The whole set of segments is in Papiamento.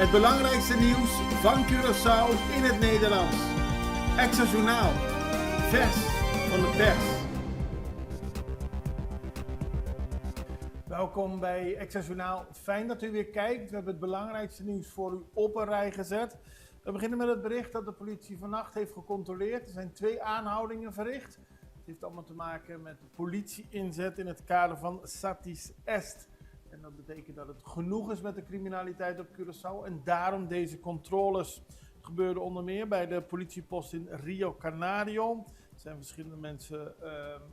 Het belangrijkste nieuws van Curaçao in het Nederlands. Extra Journaal. Vers van de pers. Welkom bij Extra Journaal. Fijn dat u weer kijkt. We hebben het belangrijkste nieuws voor u op een rij gezet. We beginnen met het bericht dat de politie vannacht heeft gecontroleerd. Er zijn twee aanhoudingen verricht. Het heeft allemaal te maken met de politie-inzet in het kader van Satis Est. En dat betekent dat het genoeg is met de criminaliteit op Curaçao en daarom deze controles. Het gebeurde onder meer bij de politiepost in Rio Canario. Er zijn verschillende mensen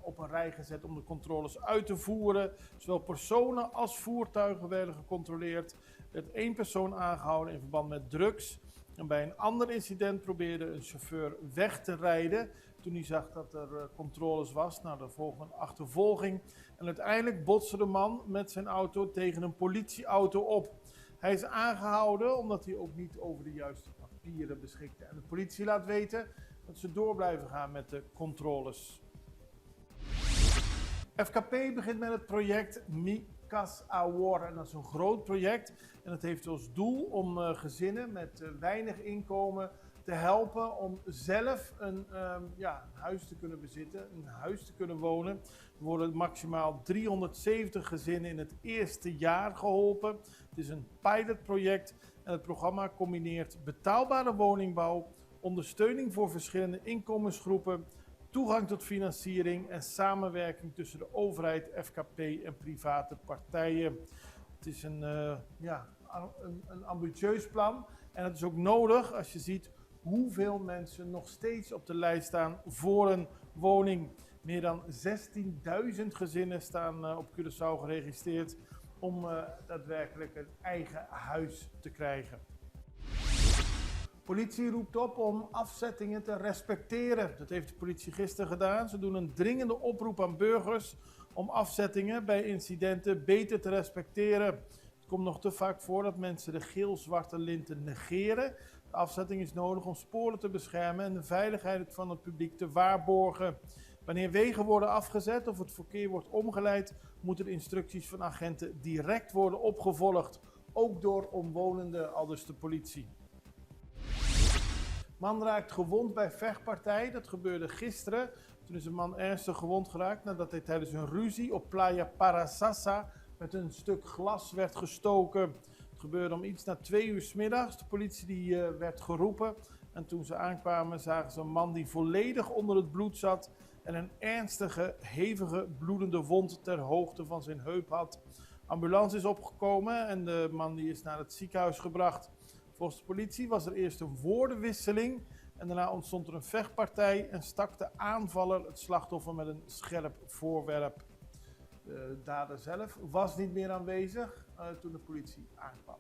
op een rij gezet om de controles uit te voeren. Zowel personen als voertuigen werden gecontroleerd. Er werd één persoon aangehouden in verband met drugs. En bij een ander incident probeerde een chauffeur weg te rijden toen hij zag dat er controles was. Er volgde een achtervolging. En uiteindelijk botste de man met zijn auto tegen een politieauto op. Hij is aangehouden omdat hij ook niet over de juiste papieren beschikte. En de politie laat weten dat ze door blijven gaan met de controles. FKP begint met het project Mi Kas Awor. En dat is een groot project. En dat heeft als doel om gezinnen met weinig inkomen te helpen om zelf een huis te kunnen bezitten, een huis te kunnen wonen. Er worden maximaal 370 gezinnen in het eerste jaar geholpen. Het is een pilotproject en het programma combineert betaalbare woningbouw, ondersteuning voor verschillende inkomensgroepen, toegang tot financiering en samenwerking tussen de overheid, FKP en private partijen. Het is een ambitieus plan en het is ook nodig als je ziet hoeveel mensen nog steeds op de lijst staan voor een woning. Meer dan 16.000 gezinnen staan op Curaçao geregistreerd om daadwerkelijk een eigen huis te krijgen. Politie roept op om afzettingen te respecteren. Dat heeft de politie gisteren gedaan. Ze doen een dringende oproep aan burgers om afzettingen bij incidenten beter te respecteren. Het komt nog te vaak voor dat mensen de geel-zwarte linten negeren. De afzetting is nodig om sporen te beschermen en de veiligheid van het publiek te waarborgen. Wanneer wegen worden afgezet of het verkeer wordt omgeleid, moeten de instructies van agenten direct worden opgevolgd. Ook door omwonenden, aldus de politie. Man raakt gewond bij vechtpartij. Dat gebeurde gisteren. Toen is een man ernstig gewond geraakt nadat hij tijdens een ruzie op Playa Parasasa met een stuk glas werd gestoken. Het gebeurde om iets na 2 uur 's middags. De politie die werd geroepen en toen ze aankwamen zagen ze een man die volledig onder het bloed zat en een ernstige, hevige bloedende wond ter hoogte van zijn heup had. Ambulance is opgekomen en de man die is naar het ziekenhuis gebracht. Volgens de politie was er eerst een woordenwisseling en daarna ontstond er een vechtpartij en stak de aanvaller het slachtoffer met een scherp voorwerp. De dader zelf was niet meer aanwezig toen de politie aankwam.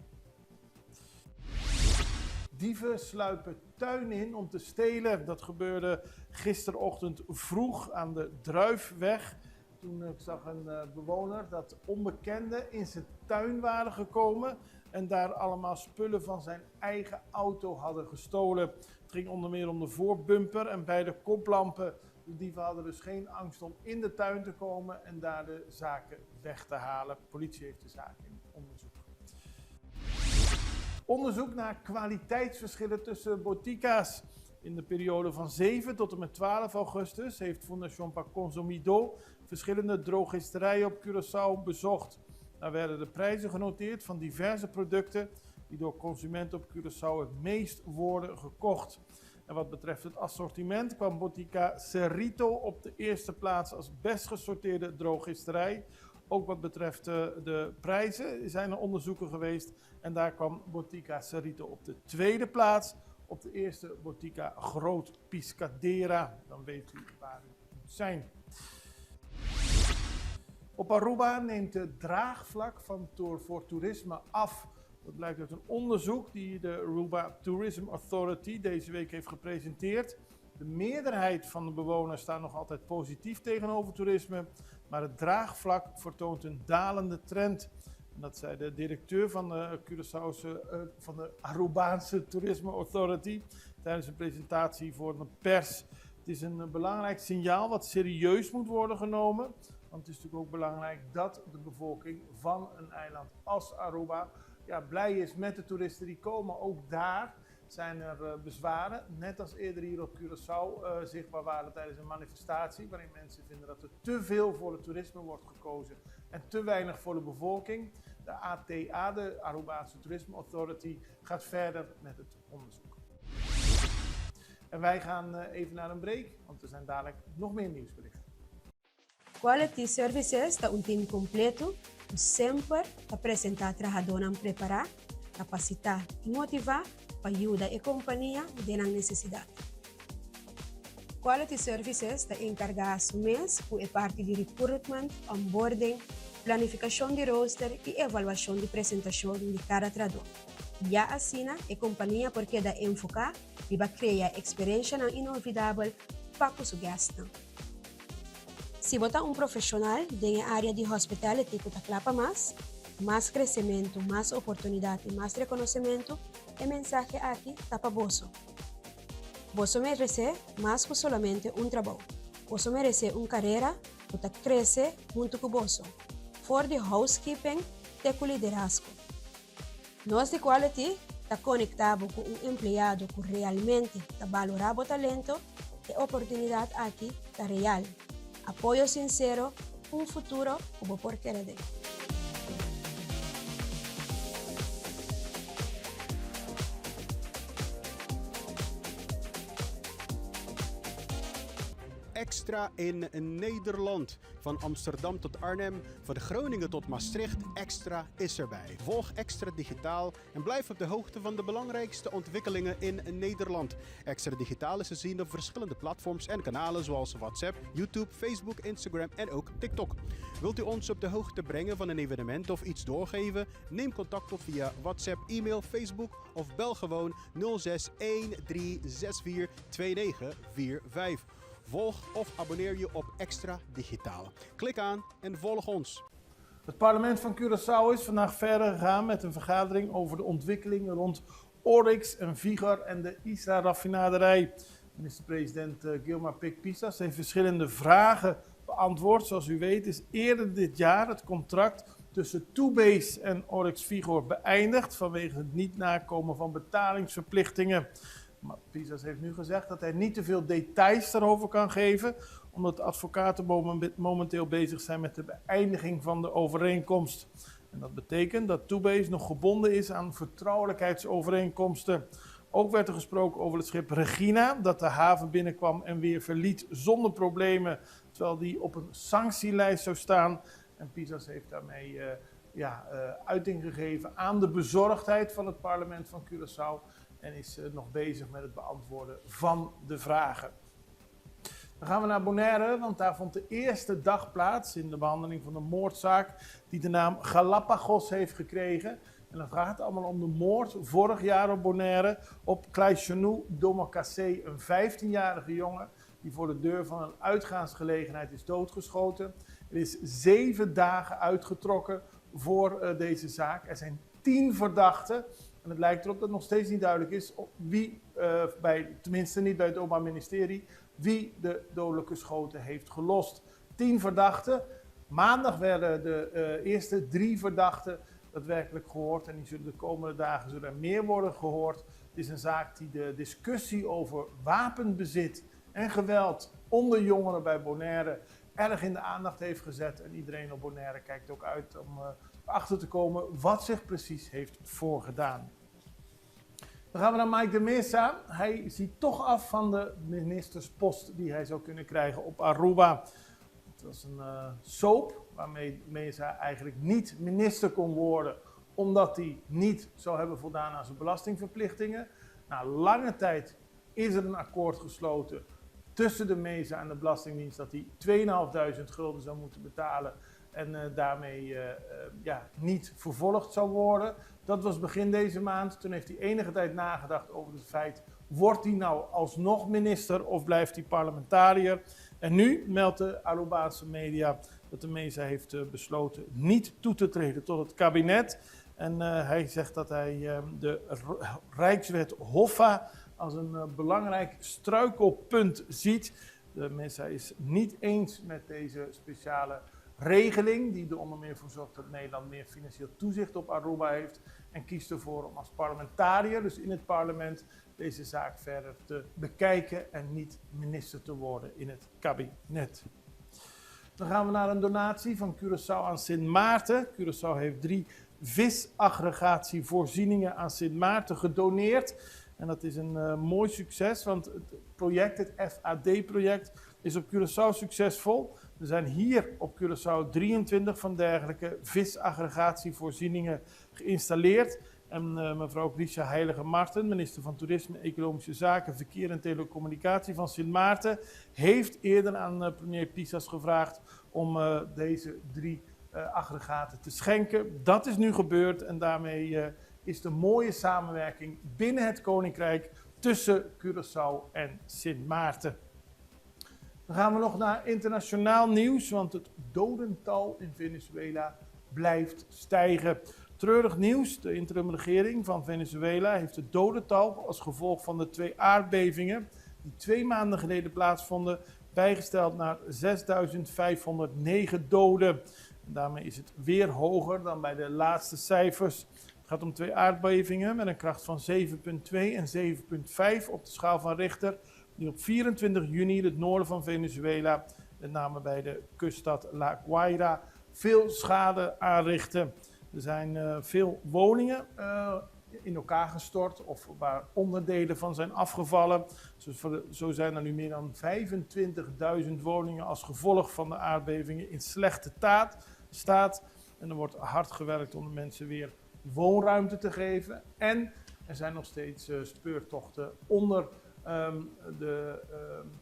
Dieven sluipen tuin in om te stelen. Dat gebeurde gisterochtend vroeg aan de Druifweg. Toen zag een bewoner dat onbekenden in zijn tuin waren gekomen en daar allemaal spullen van zijn eigen auto hadden gestolen. Het ging onder meer om de voorbumper en beide koplampen. De dieven hadden dus geen angst om in de tuin te komen en daar de zaken weg te halen. De politie heeft de zaak in onderzoek. Onderzoek naar kwaliteitsverschillen tussen botica's. In de periode van 7 tot en met 12 augustus heeft Fundación Pa Consumidó verschillende drogisterijen op Curaçao bezocht. Daar werden de prijzen genoteerd van diverse producten die door consumenten op Curaçao het meest worden gekocht. En wat betreft het assortiment kwam Botica Cerrito op de eerste plaats als best gesorteerde drogisterij. Ook wat betreft de prijzen zijn er onderzoeken geweest en daar kwam Botica Cerrito op de tweede plaats. Op de eerste Botica Groot Piscadera. Dan weet u waar u moet zijn. Op Aruba neemt het draagvlak voor toerisme af. Dat blijkt uit een onderzoek die de Aruba Tourism Authority deze week heeft gepresenteerd. De meerderheid van de bewoners staat nog altijd positief tegenover toerisme, maar het draagvlak vertoont een dalende trend. En dat zei de directeur van de Curaçaose van de Arubaanse Tourism Authority tijdens een presentatie voor de pers. Het is een belangrijk signaal wat serieus moet worden genomen. Want het is natuurlijk ook belangrijk dat de bevolking van een eiland als Aruba ja, blij is met de toeristen die komen. Ook daar zijn er bezwaren, net als eerder hier op Curaçao zichtbaar waren tijdens een manifestatie, waarin mensen vinden dat er te veel voor het toerisme wordt gekozen en te weinig voor de bevolking. De ATA, de Arubaanse Tourism Authority, gaat verder met het onderzoek. En wij gaan even naar een break, want er zijn dadelijk nog meer nieuwsberichten. Quality Services ta un team kompleto ku semper ta presentá trahadónan prepará, kapasitá i motivá pa yuda e kompania den nan nesesidat. Quality Services ta enkargá su mes ku e parti di recruitment, onboarding, planifikashon di rooster i evaluashon di presentashon di kada trahadó. Ya asina e kompania por keda enfoká riba krea eksperenshanan inolvidabel pa ku su guestnan. Si bo ta un profeshonal den e área di hospitality ku ta kla pa mas, mas kresementu, mas oportunidat i mas rekonosementu, e mensahe aki ta pa boso. Boso meresé mas ku solamente un trabou. Boso meresé un karera ku ta krese huntu ku boso, for di housekeeping te ku liderazgo. Nos di Quality ta konektá bo ku un empleado ku realmente ta balorá bo talento, e oportunidat aki ta real. Apoyo sinsero, un futuro ku bo por kere den. Extra in Nederland. Van Amsterdam tot Arnhem, van Groningen tot Maastricht, Extra is erbij. Volg Extra Digitaal en blijf op de hoogte van de belangrijkste ontwikkelingen in Nederland. Extra Digitaal is te zien op verschillende platforms en kanalen zoals WhatsApp, YouTube, Facebook, Instagram en ook TikTok. Wilt u ons op de hoogte brengen van een evenement of iets doorgeven? Neem contact op via WhatsApp, e-mail, Facebook of bel gewoon 06 1364 2945. Volg of abonneer je op Extra Digitaal. Klik aan en volg ons. Het parlement van Curaçao is vandaag verder gegaan met een vergadering over de ontwikkelingen rond Oryx en Vigor en de Isla-raffinaderij. Minister-president Gilmar Pik Pisas heeft verschillende vragen beantwoord. Zoals u weet is eerder dit jaar het contract tussen Toebase en Oryx Vigor beëindigd vanwege het niet nakomen van betalingsverplichtingen. Maar Pisas heeft nu gezegd dat hij niet te veel details daarover kan geven, omdat de advocaten momenteel bezig zijn met de beëindiging van de overeenkomst. En dat betekent dat Toebase nog gebonden is aan vertrouwelijkheidsovereenkomsten. Ook werd er gesproken over het schip Regina, dat de haven binnenkwam en weer verliet zonder problemen, terwijl die op een sanctielijst zou staan. En Pisas heeft daarmee uiting gegeven aan de bezorgdheid van het parlement van Curaçao en is nog bezig met het beantwoorden van de vragen. Dan gaan we naar Bonaire, want daar vond de eerste dag plaats in de behandeling van de moordzaak die de naam Galapagos heeft gekregen. En dat gaat allemaal om de moord vorig jaar op Bonaire op Kleisjenou Domacassé, een 15-jarige jongen die voor de deur van een uitgaansgelegenheid is doodgeschoten. Er is 7 dagen uitgetrokken voor deze zaak. Er zijn 10 verdachten. En het lijkt erop dat nog steeds niet duidelijk is op wie, tenminste niet bij het Openbaar Ministerie, wie de dodelijke schoten heeft gelost. 10 verdachten. Maandag werden de eerste 3 verdachten daadwerkelijk gehoord. En die zullen de komende dagen zullen er meer worden gehoord. Het is een zaak die de discussie over wapenbezit en geweld onder jongeren bij Bonaire erg in de aandacht heeft gezet. En iedereen op Bonaire kijkt ook uit om achter te komen wat zich precies heeft voorgedaan. Dan gaan we naar Mike de Meza. Hij ziet toch af van de ministerspost die hij zou kunnen krijgen op Aruba. Het was een soap waarmee Meza eigenlijk niet minister kon worden, omdat hij niet zou hebben voldaan aan zijn belastingverplichtingen. Na lange tijd is er een akkoord gesloten tussen de Meza en de Belastingdienst dat hij tweeënhalfduizend gulden zou moeten betalen en daarmee niet vervolgd zou worden. Dat was begin deze maand. Toen heeft hij enige tijd nagedacht over het feit, wordt hij nou alsnog minister of blijft hij parlementariër? En nu meldt de Arubaanse media dat de Meza heeft besloten niet toe te treden tot het kabinet. En hij zegt dat hij de Rijkswet Hoffa als een belangrijk struikelpunt ziet. De Meza is niet eens met deze speciale regeling, die er onder meer voor zorgt dat Nederland meer financieel toezicht op Aruba heeft. En kiest ervoor om als parlementariër, dus in het parlement, deze zaak verder te bekijken en niet minister te worden in het kabinet. Dan gaan we naar een donatie van Curaçao aan Sint Maarten. Curaçao heeft 3 visaggregatievoorzieningen aan Sint Maarten gedoneerd. En dat is een mooi succes, want het project, het FAD-project, is op Curaçao succesvol. Er zijn hier op Curaçao 23 van dergelijke visaggregatievoorzieningen geïnstalleerd. En mevrouw Grisha Heilige Marten, minister van Toerisme, Economische Zaken, Verkeer en Telecommunicatie van Sint Maarten, heeft eerder aan premier Pisas gevraagd om deze 3 aggregaten te schenken. Dat is nu gebeurd en daarmee is de mooie samenwerking binnen het Koninkrijk tussen Curaçao en Sint Maarten. Dan gaan we nog naar internationaal nieuws, want het dodental in Venezuela blijft stijgen. Treurig nieuws, de interimregering van Venezuela heeft het dodental als gevolg van de 2 aardbevingen die 2 maanden geleden plaatsvonden, bijgesteld naar 6.509 doden. En daarmee is het weer hoger dan bij de laatste cijfers. Het gaat om 2 aardbevingen met een kracht van 7,2 en 7,5 op de schaal van Richter, die op 24 juni in het noorden van Venezuela, met name bij de kuststad La Guaira, veel schade aanrichten. Er zijn veel woningen in elkaar gestort of waar onderdelen van zijn afgevallen. Zo zijn er nu meer dan 25.000 woningen als gevolg van de aardbevingen in slechte staat. En er wordt hard gewerkt om de mensen weer woonruimte te geven. En er zijn nog steeds speurtochten onder de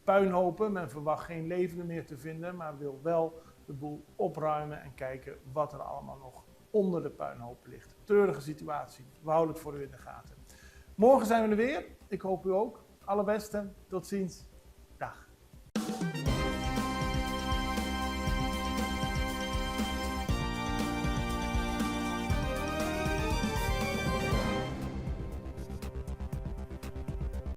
puinhopen. Men verwacht geen levenden meer te vinden, maar wil wel de boel opruimen en kijken wat er allemaal nog onder de puinhopen ligt. Treurige situatie. We houden het voor u in de gaten. Morgen zijn we er weer. Ik hoop u ook. Alle beste. Tot ziens. Dag.